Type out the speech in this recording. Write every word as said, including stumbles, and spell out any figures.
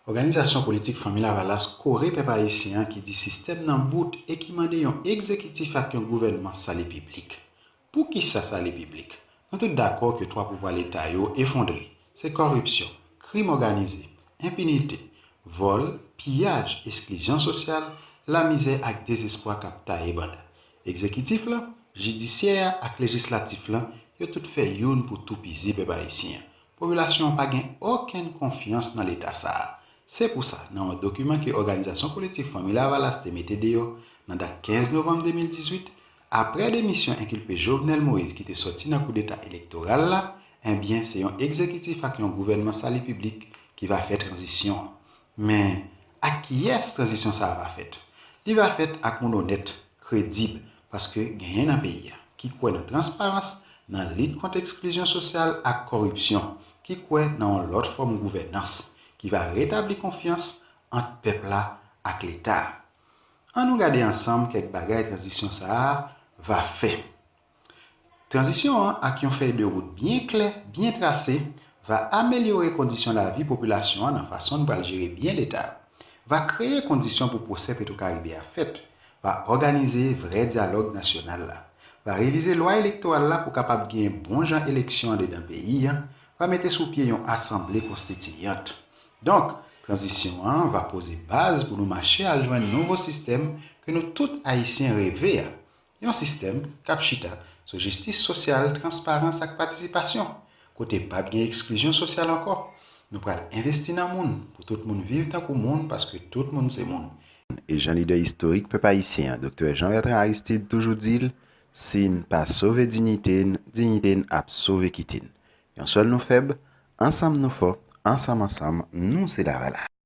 Òganizasyon politik Fanmi Lavalas kore pèp ayisyen an ki di sistèm nan bout e ki mande yon egzekitif ak yon gouvènman sali piblik. Poukisa sali piblik? Nou tout dakò ke twa pouvwa Leta yo efondre. Se kòripsyon, krim òganize, enpinite, vòl, piyaj, esklizyon sosyal, lamizè ak dezespwa k ap taye banda. Egzekitif la, jidisyè a ak lejislatif la, yo tout fè youn pou toupizi pèp ayisyen an. Popilasyon an pa gen okenn konfyans nan Leta sa a. Se pou sa, nan yon dokiman ke òganizasyon politik Fanmi Lavalas te mete deyò nan dat kenz novanm de mil dizuit, apre demisyon enkilpe Jovenel Moïse ki te sòti nan koudeta elektoral la, ebyen, se yon egzekitif ak yon gouvènman sali piblik ki va fè tranzisyon an. Men, ak kiyès tranzisyon sa a va fèt? Li va fèt ak moun onèt, kredib, paske genyen nan peyi a ki kwè nan transparans, nan lit kont eksklizyon sosyal ak kòripsyon, ki kwè nan yon lòt fòm gouvènans ki va retabli konfyans ant pèp la ak Leta a. Ann nou gade ansanm kèk bagay tranzisyon sa a va fè. Tranzisyon an, ak yon fèy de wout byen klè, byen trase, va amelyore kondisyon lavi popilasyon an nan fason n pral jere byen Leta a, va kreye kondisyon pou pwosè Petwokaribe a fèt, va òganize vrè dyalòg nasyonal la, va revize lwa elektoral la pou kapab gen bon jan eleksyon andedan peyi a, va mete sou pye yon asanble konstitiyant. Donk, tranzisyon an va poze baz pou nou mache al jwenn nouvo sistèm ke nou tout Ayisyen reve a. Yon sistèm k ap chita sou jistis sosyal, transparans ak patisipasyon, kote p ap gen eksklizyon sosyal ankò. Nou pral envesti nan moun, pou tout moun viv tankou moun, paske tout moun se moun. E jan lidè istorik pèp ayisyen an, Doktè Jean Bertrand Aristide, toujou di l, si n pa sove diyite n, diyite n ap sove kite n. Yon sèl nou fèb, ansanm nou fò, ansanm ansanm, nou se Lavalas.